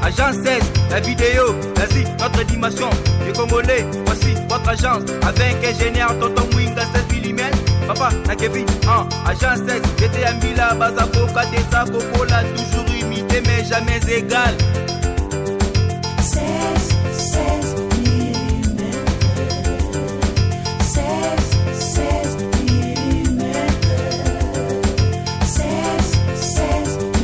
Agence 16, la vidéo, l'Asie, notre dimension. Les Congolais, voici votre agence. Avec ingénieur Tonton Mwinga 16 mm. Papa, na Kevin, 1, agence 16, j'étais à Mila, Bazakoka, Tessa, Kokola, toujours imité mais jamais égal. 16, 16 mm. 16, 16 mm. 16, 16 mm.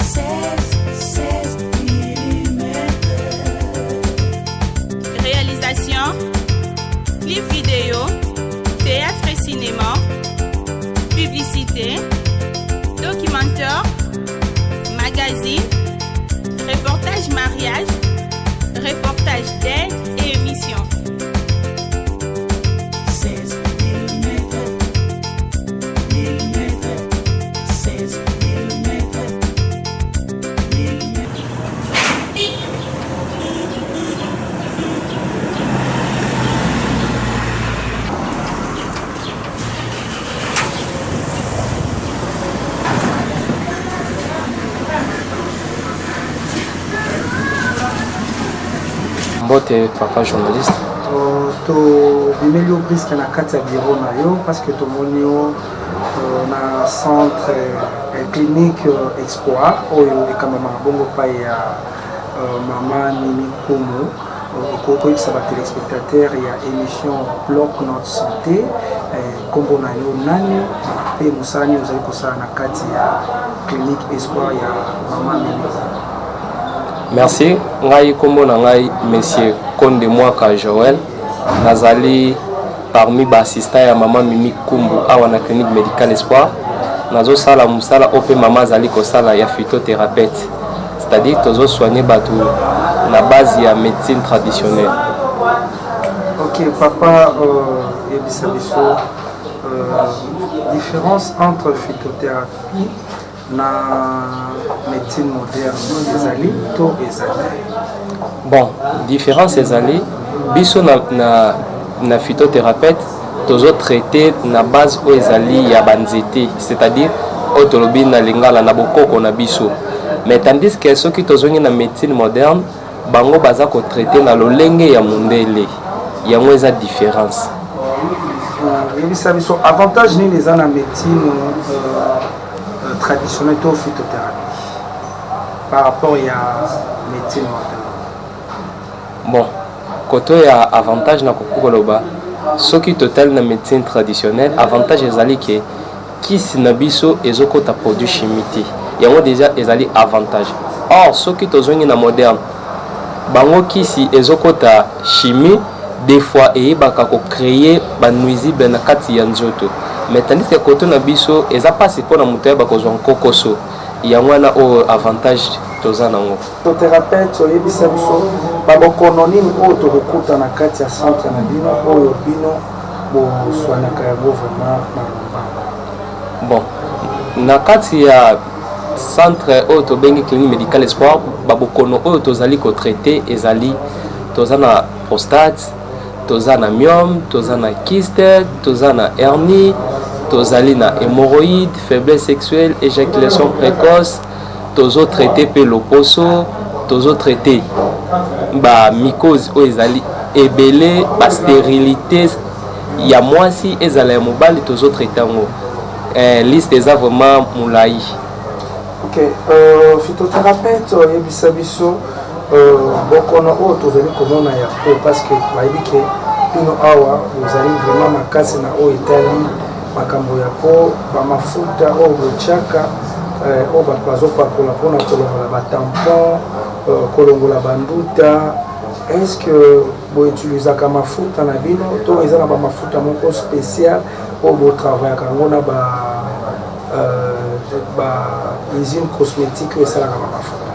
16, 16 mm. Réalisation, clip vidéo, théâtre et cinéma, publicité, documentaire, magazine, reportage mariage, reportage d'aide et émission. 16 mm. Mm. 16 mm. Mm. Mbote papa journaliste. Tobimeli yo briske na kati ya bureau na yo parce que tomoni yo na centre clinique Espoir oyo ekambamaka bongo pai ya mama Mimi Kumu. Okoki koyebisa batelespectateur ya émission Bloc Notre Santé nkombo na yo nani mpe mosala nini ozali kosala na kati ya clinique Espoir ya mama Mimi? Merci. Ngai nkombo na ngai monsieur Konde Mwaka Joël, nazali parmi baassistant ya mama Mimi Kumbu awa na clinique médicale Espoir. Nazosala mosala oyo mpe mama azali kosala ya phytothérapeute, c'est-à-dire tozosoigne bato na base ya médecine traditionnelle. Ok papa, yebisa biso différence entre phytothérapie na médecine moderne ezali to ezali? Bon, différence ezali, biso na phytothérapeute tozotraite na base oyo ezali ya banzete, c'est-à-dire oyo tolobi na lingala na bokoko na biso, mais tandis que soki tozongi na médecine moderne, bango baza kotraite na lolenge ya mondele. Yango eza différence. Yebisa biso avantage nini eza na médecine traditionnelle to phytothérapie par rapport ya médecine moderne? Bon, koto ya avantage, nakoki koloba soki totali na médecine traditionnelle, avantage ezali ke kisi na biso ezokota produit chimie te. Yango déjà ezali avantage. Or soki tozongi na moderne, bango kisi ezokota chimie, des fois eyebaka kocréer banuisible na kati ya nzoto, mais tandis que koto na biso eza mpasi mpona moto ayeba kozwa nkokoso. Yango wana oyo avantage toza nango. Phytothérapeute, oyebisa biso babokono nini oyo tokokuta na kati ya centre na bino oyo bino boswanaka yango vraiment na lombango? Bon, na kati ya centre oyo tobengi clinique médicale Espoir, babokono oyo tozali kotraite ezali: toza na prostate, toza na myome, toza na kyste, toza na hernie, tozali na hémorroïde, faiblesse sexuelle, éjaculation précoce, tozotraite mpe loposo, tozotraite bamycose oyo ezali ebele, bastérilité ya mwasi ezala ya mobali, tozotraite yango. Liste eza vraiment molai. Ok, phytothérapeute, oyebisa biso bokono oyo tozali komona ya peau, parce que bayebi ke bino awa bozali vraiment makasi na oyo etali makambo ya peau, bamafuta oyo botiaka, oyo bato bazopakola mpona kolongola batampon, kolongola banduta. Est ce que boutilisaka mafuta na bino to eza na bamafuta moko spécial oyo botravaillaka yango na ba usine cosmétique oyo esalaka bamafuta?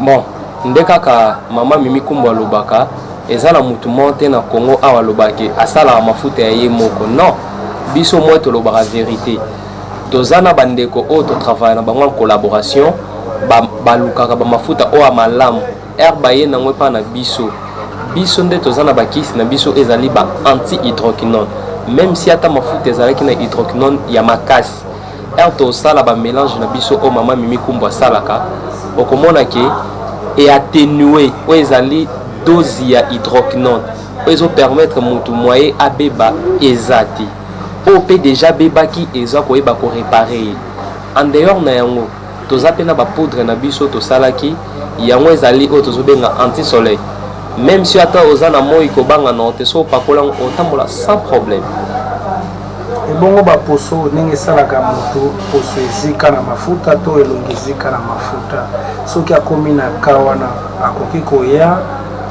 Bon, nde kaka mama Mimi Kumbu alobaka, eza na mutu moko te na Congo awa alobaki asalaka mafuta ya ye moko. Non, biso mwa tolobaka vérité. Toza na bandeko oyo totravaille na bango en collaboration, balukaka bamafuta oyo ya malamu ere baye nango epa na biso. Biso nde toza na bakisi na biso ezali ba anti hydroquinone. Même si ata mafuta ezalaki na hydroquinone ya makasi. Heure tosala bamélange na biso oyo mama Mimi Kumbu asalaka, okomona ke eatténue oyo ezali dose ya hydroquinone oyo ezopermettre motu moye abeba eza te. Oyo mpe déjà abebaki, eza koyeba koréparer ye. En dehors na yango, toza mpe na bapoudre na biso tosalaki yango, ezali oyo tozobenga anti soleil. Même si ata oza na moi, kobanga na te, so opakola yango, otambola sans problème. Ebongo baposo, ndenge esalaka moto poso ezika na mafuta to elongi ezika na mafuta, soki akomi na ka wana, akoki koya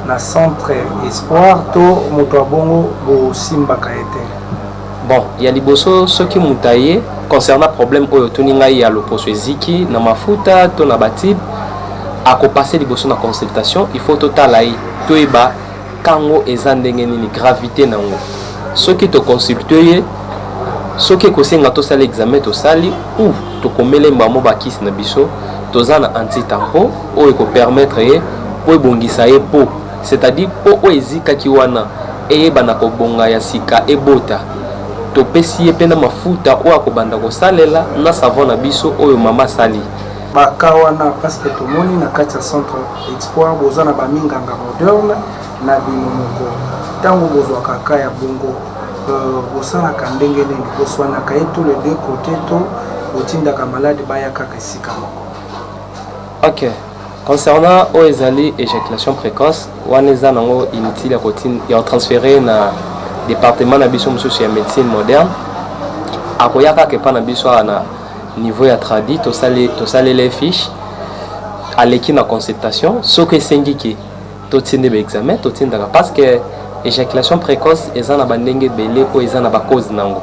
na Centre Espoir to moto abongo bosimbaka ye te? Bon, ya liboso, soki moto aye concernant problème oyo otuni ngai ya loposo eziki na mafuta to na batype, akopase liboso na consultation. Il faut totala ye, toyeba kango eza ndenge nini, gravité nango. Soki toconsulte ye, soki ekosenga tosala examen, tosali ou tokomela mbamo bakisi na biso. Toza na anti-tampon oyo ekopermettre ye po ebongisa ye po, c'est-à-dire po oyo ezikaki wana eyeba na kobonga ya sika ebota. Topesi ye mpe na mafuta oyo akobanda kosalela na savon na biso oyo mama asali. Baka wana, parce que tomoni na kati ya Centre Espoir boza na baminganga moderne na bino moko. Ntango bozwaka ka ya bongo, bosalaka ndenge nini? Boswanaka ye tous les deux côtés to botindaka malade baya kaka esika moko? Ok, concernant oyo ezali éjaculation précoce wana, eza nango inutile ya kotransférer na département na biso mosusu ya médecine moderne. Akoya kaka epa na biso awa na niveau ya tradi, tosaleli fiche, aleki na consultation. Soki esengi ke totindi baexamen, totindaka, parce que éjaculation précoce eza na bandenge ebele oyo eza na bacause nango.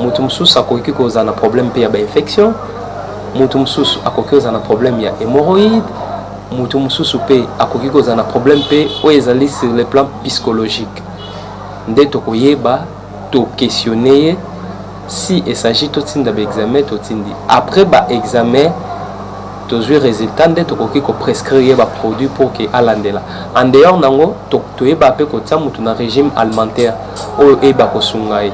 Moto mosusu akoki kozala na problème mpe ya bainfection, moto mosusu akoki kozala na problème ya hémorroïde, moto mosusu mpe akoki kozala na problème mpe oyo ezali sur le plan psychologique. Nde tokoyeba toquestionne ye. Si il s'agit totinda baexamen, totindi. Après baexamen, tozwi résultat, nde tokoki koprescrire ye baproduit pour ke alandela. En dehors nango, toyeba mpe kotia motu na régime alimentaire oyo eyeba kosunga ye.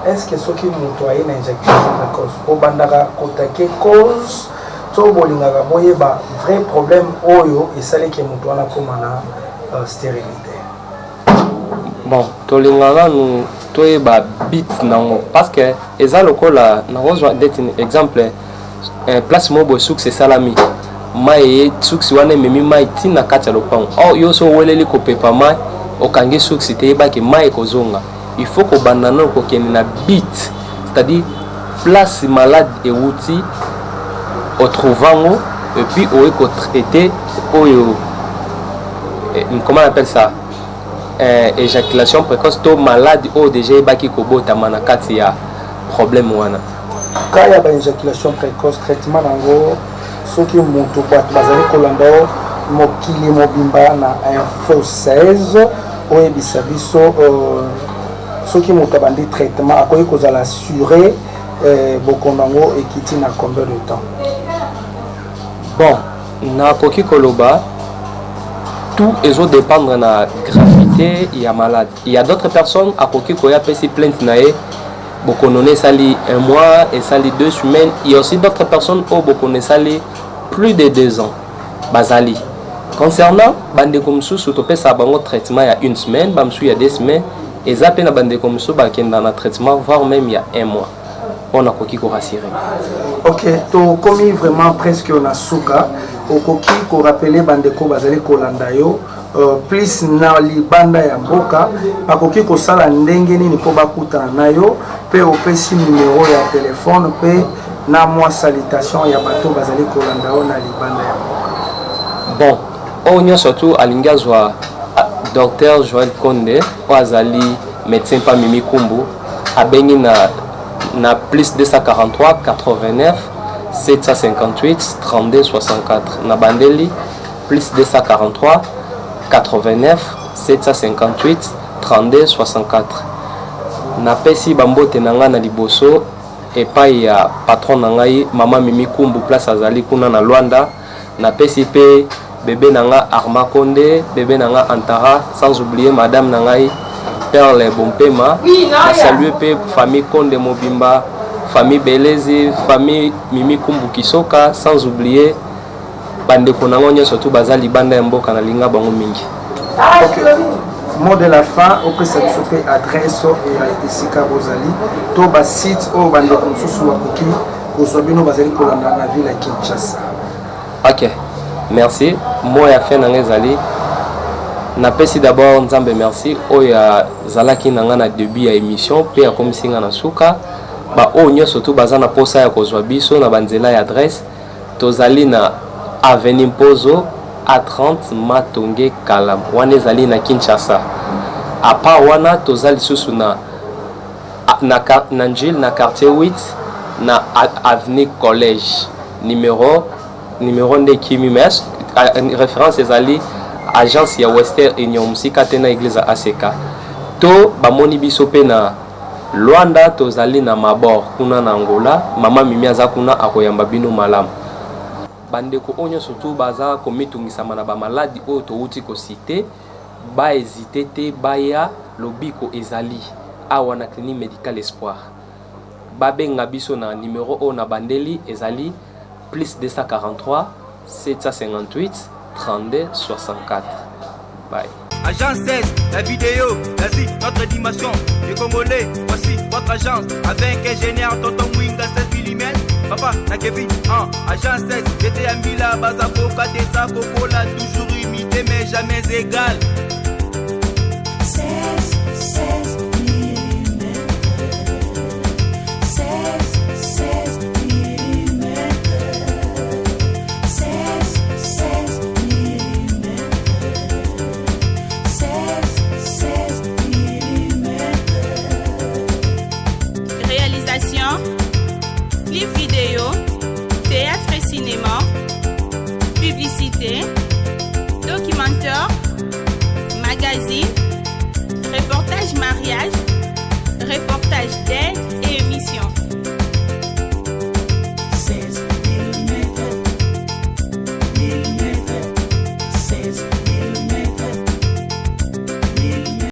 Est ce que soki moto aye na éjaculation précoce, obandaka kotake cause to bolingaka boyeba vrai problème oyo esalaki moto wana akóma na stérilité? Bon, tolingaka nanu toyeba but nango, parce que eza lokola nakozwa ndeti exemple, place moko boye, source esalami, mai eye, source wana ememi mai ntina kati ya lopango. Or yo so oweleli kopepa mai, okangi source te, yebaki mai ekozonga. Il faut kobanda nano kokende na but, c'est-à-dire place malade ewuti, otrouve yango et puis oye kotraite oyo, comment on appelle ça, éjaculation précoce to malade oyo déjà eyebaki kobotama na kati ya problème wana. Ka ya baéjaculation précoce, traitement nango, soki moto, bato bazali kolanda o mokili mobimba na Info 16, oyebisa biso, soki moto abandi traitement, akoki kozala assuré bokono yango ekiti na combien de temps? Bon, nakoki koloba tout ezodépendre na gravité ya malade. Il y a d'autres personnes akoki koya, apesi plainte na ye, bokono na esali un mois, esali 2 semaines. Il y a aussi d'autres personnes oyo bokono esali plus de 2 ans bazali. Concernant bandeko mosusu, topesaka bango traitement ya une semaine, bamosusu ya 2 semaines. Eza mpe na bandeko mosusu bakenda na traitement voire même ya un mois mpo nakoki korassurer. Ok, tokomi vraiment presque na suka. Okoki korappeler bandeko bazali kolanda yo, plus na libanda ya mboka, bakoki kosala ndenge nini mpo bakutana na yo, mpe opesi numero ya telefone mpe na mwa salutation ya bato bazali kolanda yo na libanda ya mboka? Bon, oyo nyonso tu alingi azwa Docteur Joel Konde oyo azali médecin pa Mimi Kumbu, abengi na plus 243 89 758 32 64. Na bandeli, plus 243 89 758 32 64. Napesi bambote na ngai na liboso epai ya patron na ngai, mama Mimi Kumbu, place azali kuna na Lwanda. Napesi mpe bebe na nga Arma Konde, bebe na nga Antara, sans oublier madame na ngai Perle Bompema. Nasalue mpe famille Konde mobimba, Famille Belezi, famille Mimi Kumbu Kisoka, sans oublier bandeko na ngo nyonso tu baza libanda ya mboka, nalinga bango mingi. Ok, mot de la fin, opesa biso mpe adresse ya esika bozali to basite oyo bandeko mosusu bakoki kozwa bino bazali kolanda na ville ya Kinshasa. Ok, merci. Mot ya fin na ngai ezali, napesi d'abord Nzambe merci oyo azalaki na ngai na début ya émission mpe akomisi ngai na suka. Baoyo nyonso tu baza na posa ya kozwa biso na banzela ya adresse, tozali na avenue Mpozo A30, Matonge Kalam, wana ezali na Kinshasa. À part wana, toza lisusu na Njili, na quartier 8, na avenue Collège, numéro nde ekimi, mais référence ezali agence ya Western Union, mosika te na église ya ACK. To bamoni biso mpe na Lwanda, tozali na Mabor kuna na Angola. Mama Mimi aza kuna, akoyamba bino malamu. Bandeko oyo nyonso tu baza komitungisama na bamaladi oyo touti kociter, bahésiter te, baya. Lobiko ezali awa na Clinique Médicale Espoir. Babenga biso na numero oyo na bandeli, ezali plus 243 758 32 64. Bye. Agence 16, la vidéo, l'Asie, notre dimension. Les Congolais, voici votre agence. Avec ingénieur Tonton Mwinga 16 mm. Papa, na Kevin, 1. Agence 16, j'étais à Mbila, Bazaboka, Tessa, Coca, toujours imité, mais jamais égal. 16, 16 mm. 16, 16 mm. 16, 16 mm. 16, 16 mm. Réalisation, clip vidéo, théâtre et cinéma, publicité, documentaire, magazine.